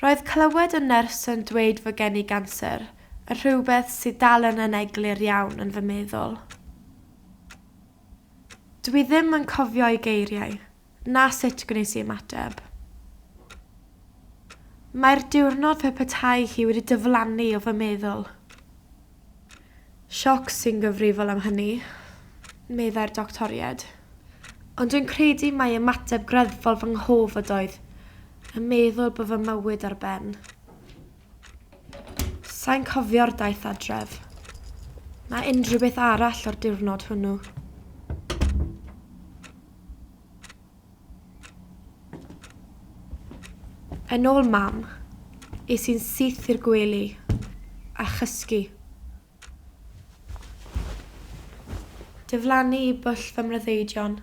Roedd clywed y nyrs yn dweud fod gen i ganser yn rhywbeth sydd dal yn aneglur iawn yn fy meddwl. Dwi ddim yn cofio'i geiriau, na sut gwnes i ymateb. Mae'r diwrnod fel petai hi wedi diflannu o fy meddwl. Sioc sy'n gyfrifol am hynny, meddai'r doctoriaid. Ond dwi'n credu mai ymateb greddfol fy nghof ydoedd, y meddwl bod fy mywyd ar ben. Sai'n cofio'r daith adref, na unrhyw beth arall o'r diwrnod hwnnw. Yn ôl mam, es i'n syth i'r gwely a chysgu. Diflannu i bwll fy mreuddwydion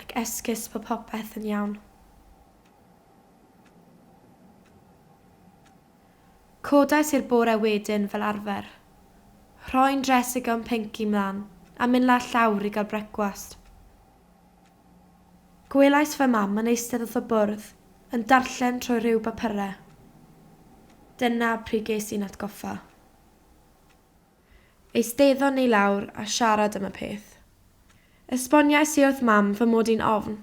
ac esgus bod popeth yn iawn. Codais i'r bore wedyn fel arfer. Rhoi'n dressing-gown pinc i mlan a mynd lawr llawr i gael brecwast. Gwelais fy mam yn eistedd wrth y bwrdd yn darllen trwy ryw bapurau. Dyna pryd ges i'n atgoffa. Eisteddon ni lawr a siarad am y peth. Esboniais i wrth mam fy mod i'n ofn,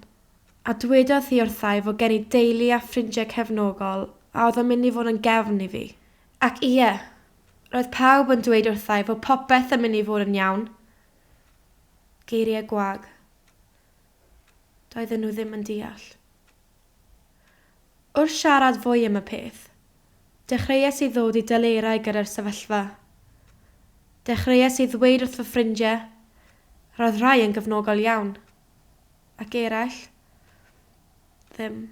a dwedodd hi wrtha i fod gen i deulu a ffrindiau cefnogol a oedd yn mynd i fod yn gefn i fi. Ac ie, roedd pawb yn dweud wrtha i fod popeth yn mynd i fod yn iawn. Geiriau gwag. Doedden nhw ddim yn deall. Wrth siarad fwy am y peth, dechreuais i ddod i delerau gyda'r sefyllfa. Dechreuais i ddweud wrth fy ffrindiau, roedd rhai yn gefnogol iawn, ac eraill, ddim.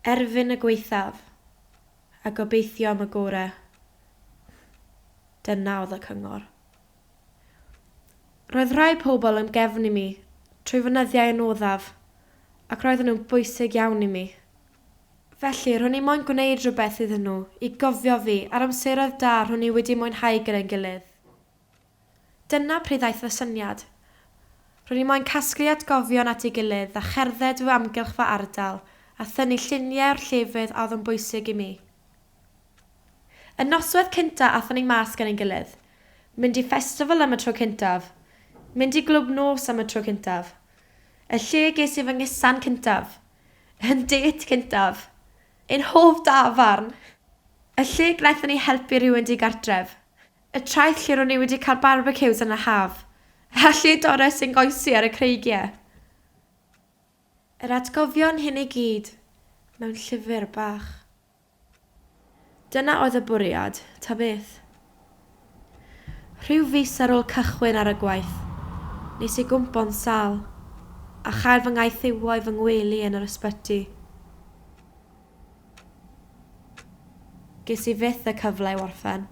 Erfyn y gwaethaf, a gobeithio am y gorau. Dyna oedd y cyngor. Roedd rhai pobl yn gefn i mi trwy fy nyddiau anoddaf ac roedden nhw'n bwysig iawn i mi. Felly, ro'n i moyn gwneud rhywbeth iddyn nhw i gofio fi a'r amseroedd da ro'n i wedi mwynhau gyda'n gilydd. Dyna pryd ddaeth fy syniad. Ro'n i moyn casglu atgofion at ei gilydd a cherdded o amgylch fy ardal a thynnu lluniau o'r llefydd a oedd yn bwysig i mi. Y noswaith cynta athon ni mas gan ein gilydd. Mynd i festival am y tro cyntaf. Mynd i glwb nos am y tro cyntaf. Y lle ges i fy nghusan cyntaf. Yn date cyntaf. Ein hoff dafarn. Y lle gwnaethon ni helpu rhywun digartref. Y traeth lle ro'n ni wedi cael barbeciws yn y haf. A lle dorres i'n goesi ar y creigiau. Yr atgofion hyn i gyd mewn llyfr bach. Dyna oedd y bwriad, ta beth. Rhyw fis ar ôl cychwyn ar y gwaith, nes i gwmpo'n sâl, a chael fy ngaethiwo i fy ngwely yn yr ysbyty. Ges i fyth y cyfle i'w orffen.